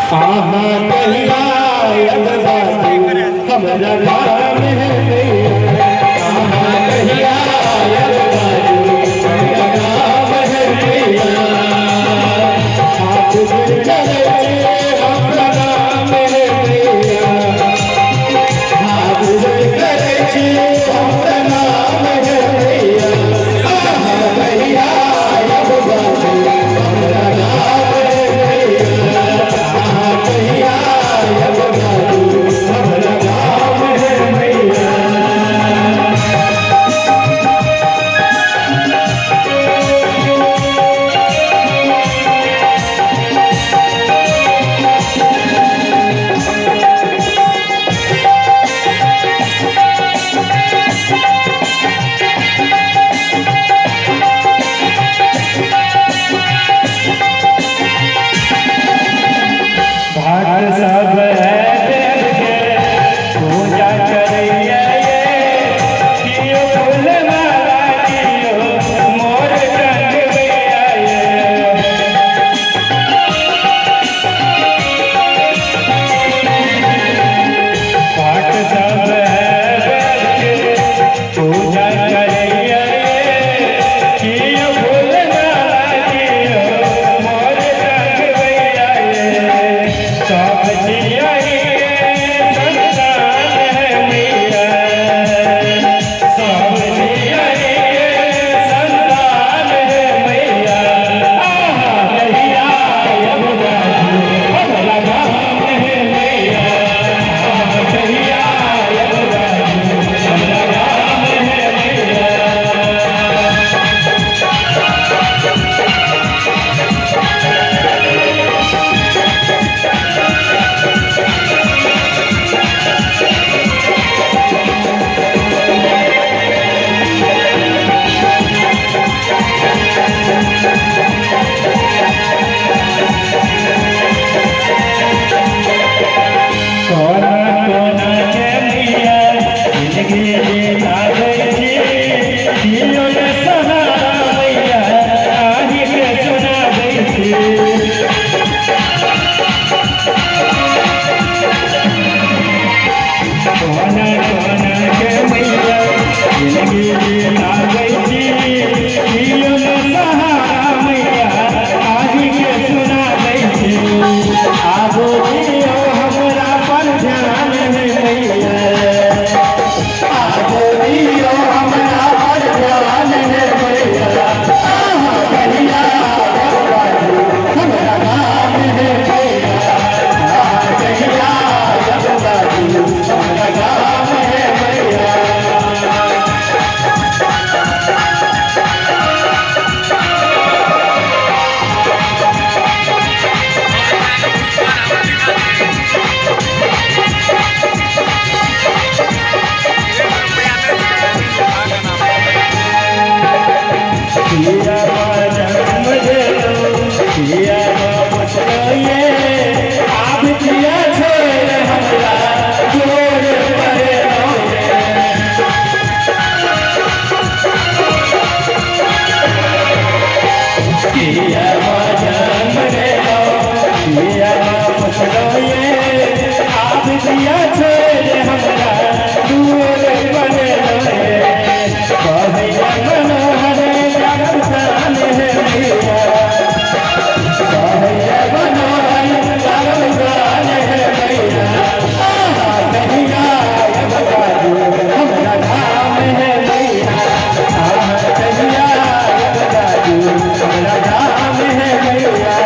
अहाँ कहिया आयब बाजू हमरा गाम हे मैया। अहाँ कहिया आयब बाजू हमरा गाम हे मैया। हाथ जोड़ि करै छी हम प्रणाम हे मैया। हाथ जोड़ि करै छी हम प्रणाम हे मैया। अहाँ कहिया आयब बाजू हमरा गाम हे मैया। अहाँ कहिया आयब बाजू हमरा गाम हे मैया। भक्त सब है देव के पूजा करैया ये, कियो फूल माला कियो मोर टंगबैया ये। भक्त सब है देव के पूजा करैया ये, कियो फूल माला कियो मोर टंगबैया ये। सब जियाई संतान है मैया, सब जियाई संतान है मैया। आहा कहिया आयब बाजू हमरा गाम है मैया। आहा कहिया आयब बाजू हमरा गाम है मैया। कोना कोना के मैया जिंदगी बिताबै छी, दियौ ने सहारा मैया आही के सुनाबै छी। कोना कोना के मैया जिंदगी बिताबै छी, दियौ ने सहारा मैया आही के सुनाबै छी। आबो दियौ हमरा पर ध्यान हे मैया। आबो दियौ हमरा पर ध्यान हे मैया। अहाँ कहिया आयब बाजू हमरा गाम हे मैया। अहाँ कहिया आयब बाजू हमरा गाम हे मैया। किया जन्म देलो किया पोसलो ये, आब किया छोड़ हमरा जोर पड़लो ये। किया जन्म देलो किया पोसलो ये, आब किया छोड़ हमरा दूर पड़लो ये। कहैया मनोहर जागल शान हे मैया। कहैया मनोहर लागल गान हे मैया। अहाँ कहिया आयब बाजू हमरा गाम हे मैया। अहाँ कहिया आयब बाजू हमरा गाम हे मैया।